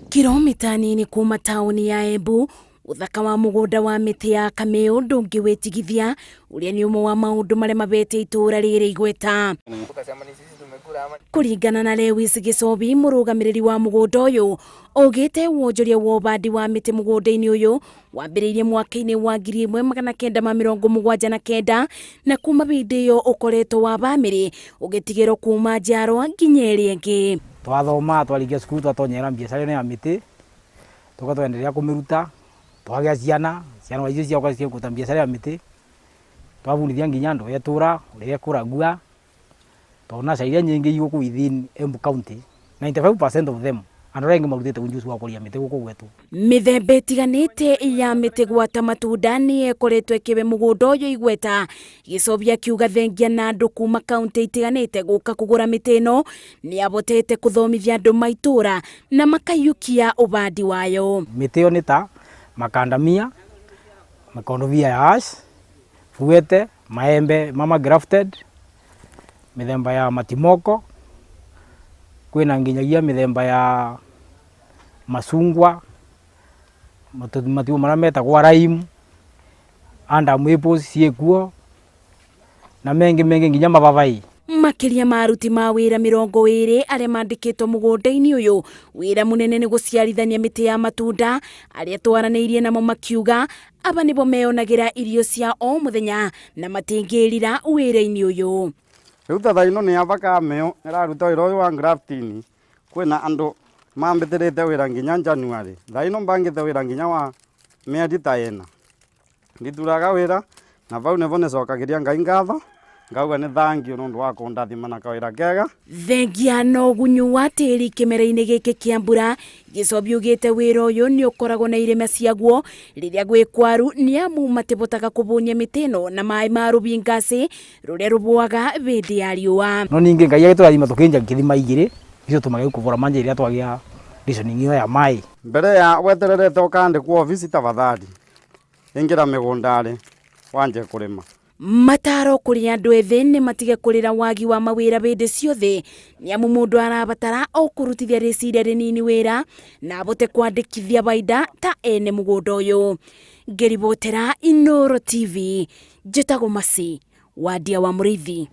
Kilomita nini kuma taũni ya Embu, ũthaka wa mũgũnda wa mĩtĩ ya Kamĩũ ndũngĩwĩtigithia, ũrĩa nĩ ũmwe wa maũndũ marĩa mabete itũũra rĩrĩ igweta. Kũringana na Lewis Gĩcobi, mũrũgamĩrĩri wa mũgũnda ũyũ, augĩte wonjoria wa ũbandi wa mĩtĩ mũgũnda-inĩ ũyũ wambĩrĩirie mwaka-inĩ wa 1979 na kuma hĩndĩ ĩyo ũkoretwo wa bamĩrĩ ũgĩtigĩrwo kuma njiarwa nginya ĩrĩa ĩngĩ. Twathoma twarikia cukuru twatonyera biacara ĩno ya mĩtĩ, tũka twenderea kũmĩruta, twagĩa ciana, ciana icio ciakwa cikũruta biacara ya mĩtĩ, twabundithia nginya andũ a itũra ũrĩa ĩkũragua, tondũ nursery iria nyingĩ i gũkũ within Embu County, 95% of them andũ arĩa aingĩ marutĩte ujuzi wa kũria mĩtĩ gũkũ gwetũ. Mĩthemba ĩtiganĩte ya mĩtĩ gwata matunda nĩ ĩkoretwo ĩkĩbe mũgũnda ũyũ igweta. Gĩcobi akiuga thengia na andũ kuma kaunti itiganĩte gũka kũgũra mĩtĩ ĩno, nĩ abotete kũthomithia andũ ma itũũra na makaiyũkia ũbandi wayo. Mĩtĩ ĩyo nĩ ta makandamia, makondobia ya ash, fuete, maembe mama grafted, mĩthemba ya matimoko, kwĩna nginyagia mĩthemba ya macungwa, matuo marĩa metagwo lime, Adam apples ciĩkuo na mengĩ mengĩ nginya mababai. Makĩria ma aruti ma wĩra 20 arĩa mandĩkĩtwo mũgũnda-inĩ ũyũ, wĩra mũnene nĩ gũciarithania mĩtĩ ya matunda. Arĩa twaranĩirie namo makiuga aba nĩbo meyonagĩra irio cia o mũthenya na matingĩrira wĩra-inĩ ũyũ. Rĩu ta thaa ino nĩ aba Kamĩũ ĩraruta wĩra ũyũ wa grafting, kwĩna andũ mambĩtĩrĩte wĩra nginya January. Thaa ino mbangĩte wĩra nginya wa mĩeri ta ĩna. Ndituraga wĩra na vau nĩvo nĩcokagĩria Ngai ngatho ngauga nĩ thangiũ nĩ ũndũ wa kũndathima na kawĩra kega. Thengia na ũgunyu wa tĩri kĩmera-inĩ gĩkĩ kĩa mbura, Gĩcobi ugĩte wĩra ũyũ nĩ ũkoragwo na irĩma ciaguo rĩrĩa gwĩ kwaru, nĩ amu matibotaga kũbũnia mĩtĩ ĩno na maĩ ma rũbingacĩ rũrĩa rũbũaga hĩndĩ ya riũa. No ningĩ Ngai agĩtũrathima tũkĩenja kĩthima igĩrĩ icio tũmage kũbũra manja ĩrĩa twagĩa rationing ĩyo ya maĩ. Mbere ya wetererete ũkandĩkwo obici tafadhali ingĩra mĩgũndarĩ wanje kũrĩma. Mataro kũrĩ andũ ethĩ nĩ matige kũrĩra wagi wa mawĩra hĩndĩ ciothe, nĩ amu mũndũ arabatara o kũrutithia rĩciria rĩnini wĩra na abote kwandĩkithia baida ta ene mũgũnda ũyũ. Ngĩribotera Inooro TV, njĩtagwo Mercy Wandia wa Mũrĩithi.